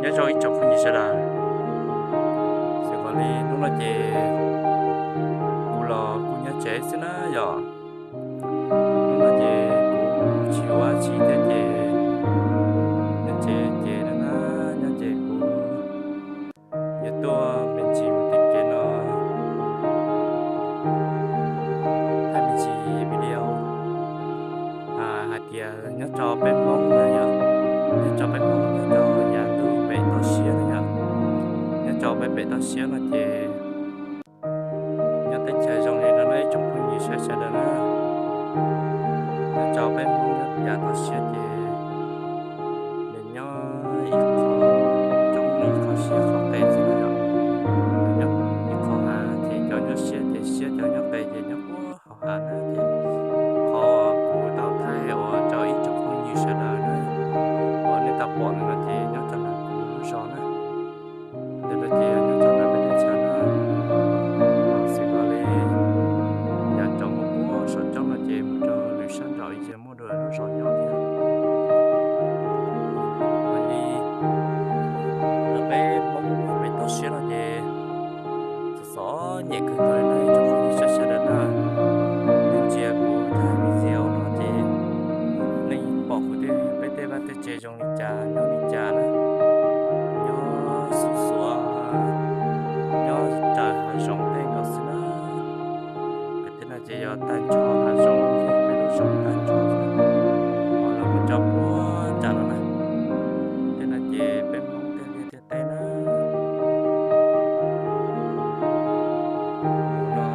Nyob zoo ib tsoom phooj ywg sawv daws, xyov li hnub no ces kuv los kuj nyob tsev xwb na yom. Hnub no ces kuv tsis ua tsi thiab ces nyob tsev ces na, nyob tsev kuv yuav tuaj me ntsis mus tim kev no thaij me ntsis video hais tias nyob rau peb Hmoob na yom, nyob rau peb Hmoob nyob rau yav ntuj pem toj siab na yom, nyob rau peb pem toj siab no ces nyob teb chaws zoo li no na ib tsoom phooj ywg sawv daws na, nyob rau peb Hmoob nyob yav toj siab ces nws nyob ib qho roob ib qho siab qhov qes xwb na yom, nyob ib qho hav ces cov nyob siab ces siab, cov nyob qes ces nyob puag hauv hav na ces qhov kuv tau thaij ua rau ib tsoom phooj ywg sawv daws na uas nej tau pom no ces nyob rau ntawm kuv lub zos na. Ntawm no ces nyob rau ntawm peb teb chaws na, xws li yam rau mus puag saum roob no ces mus rau lwm sab nraum ces muaj dua lub zos nyob thiab. Mas li peb Hmoob pem toj siab no ces txom txom nyem kawg nkaus li no ib tsoom phooj ywg sawv daws na. Nej ntsia kuv thaij video no ces nej pom kuv tej, peb tej vaj tej tsev zoo li cas nyob li cas na, nyob xuv xuav, nyob raws hav zoov tej nkaus xwb na. Pem tej no ces yog tag nrho hav zoov, peb lub zos tag nrho xwb na, ho los mus rau puag nram no na. Tej no ces peb Hmoob tej liaj tej teb na. Mus no, mus no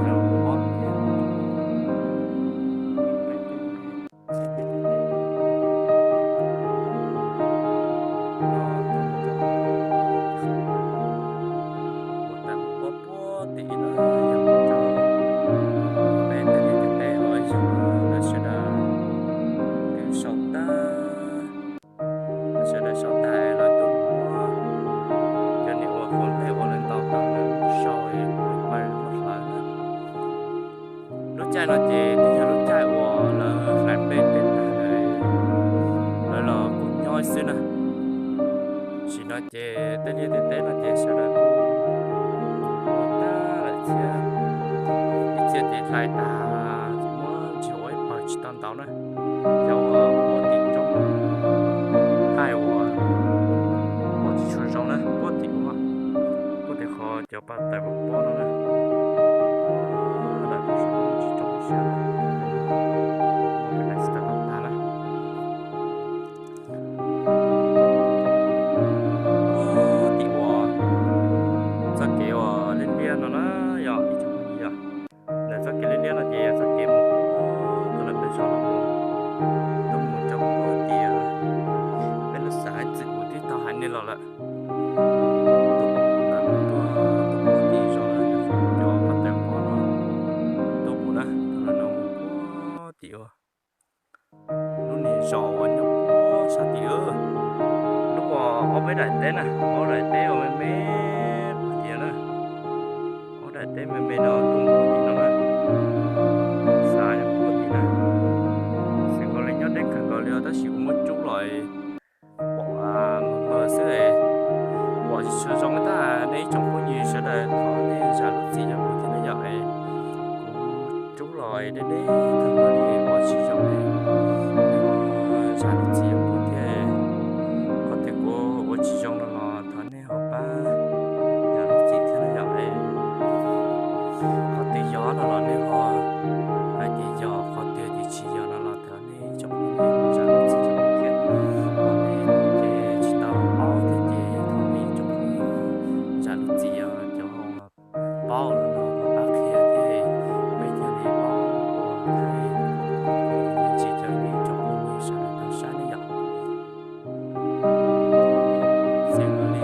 rau puag tim os. Mus tau puag tim no yog mus rau pem tej liaj tej teb uas ib zaug no lawv sawv daws twb sau tag, lawv sawv daws sau tag lawv tuaj mus muab cov niag uas qhov nplej uas lawv ntaus tau lawv sau es ua pais muab hlawv na. Lub caij no ces twb yog lub caij uas lawv hlais nplej tej tag lawm, lawv los kuj nyob xwb na. Tam sim no ces tej liaj tej teb no ces sawv daws kuj ua tag lawm thiab, ib txhia ces hlais tag ces muab ntsia ua ib pawg tsis tau ntaus na. Cov uas puag tim roob, thaij uas pom tsis tshua zoo na, puag tim ub, puag tim qhov cov pas tawm pob no na. Lawv kuj sau tsis rau siab, peb tsis tau tau tag na. Puag tim uas txoj kev uas liab liab no na, yog ib tsoom phooj ywg, ntawm txoj kev liab liab no ces yog txoj kev mus puag lawm peb zos no, tuaj mus rau puag tim peb lub xav txwm kuv twb tau hais nej los lawm. Tuaj, tuaj puag tim zos no, cov pas tawm pob no, tuaj mus na, tuaj los no mus puag tim uas lub niag zos uas nyob puag sab tim, lub uas ob peb daim teb na, ob daim teb uas me me puag tim na, ob daim teb me me no tuaj puag tim no na, xav puag tim na, xeev nkaus li nyob deb kawg nkaus li os tab sis kuv muab rub los pom mawg mawg xwb, pom tsis tshua zoo tab nej ib tsoom phooj ywg sawv daws thov nej zam lub txim rau kuv thiab na yom. Kuv rub los deb deb kawg nkaus li pom tsis zoo li, zam lub txim rau kuv thiab. Qhov twg kuv ua tsis zoo no los thov nej ho pab zam lub txim thiab na yom. Qhov twg yog no los nej ho hais tias yog, qhov twg tias tsis yog no los thov nej ib tsoom phooj ywg zam lub txim rau kuv thiab. Qhov nej ces tsis tau paub thiab ces thov nej ib tsoom phooj ywg zam lub txim os, cov paub los ho pab qhia thiab, peb thiaj li paub ua thaij me ntsis rau nej ib tsoom phooj ywg sawv daws tau saib na yom. Xws li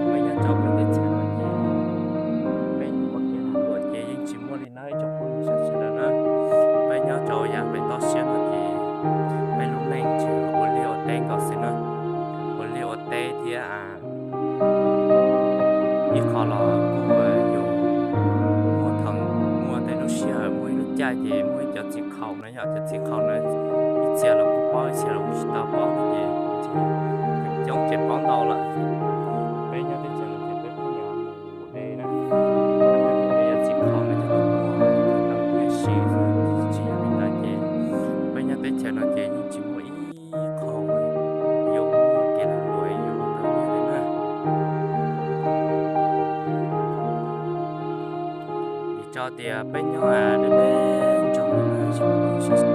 peb nyob rau peb teb chaws no ces peb ua kev lag luam ces yeej tsis muaj li na. Caj ces muaj ib cov txiv qhaum no yog cov txiv qhaum no ib txhia los kuj paub ib txhia los kuj tsis tau paub no ces coob ces paub ntau lawm. Peb nyob teb chaws no ces peb pheej yog mus de na, peb yog txiv qhaum no ces muaj tau nyiaj siv xwb, tsis yog li ntawd ces peb nyob teb chaws no ces yeej tsis muaj ib qho yuav muaj kev lag luam yuav tau nyiaj li na. Vim tso tias peb nyob deb deb nroog no,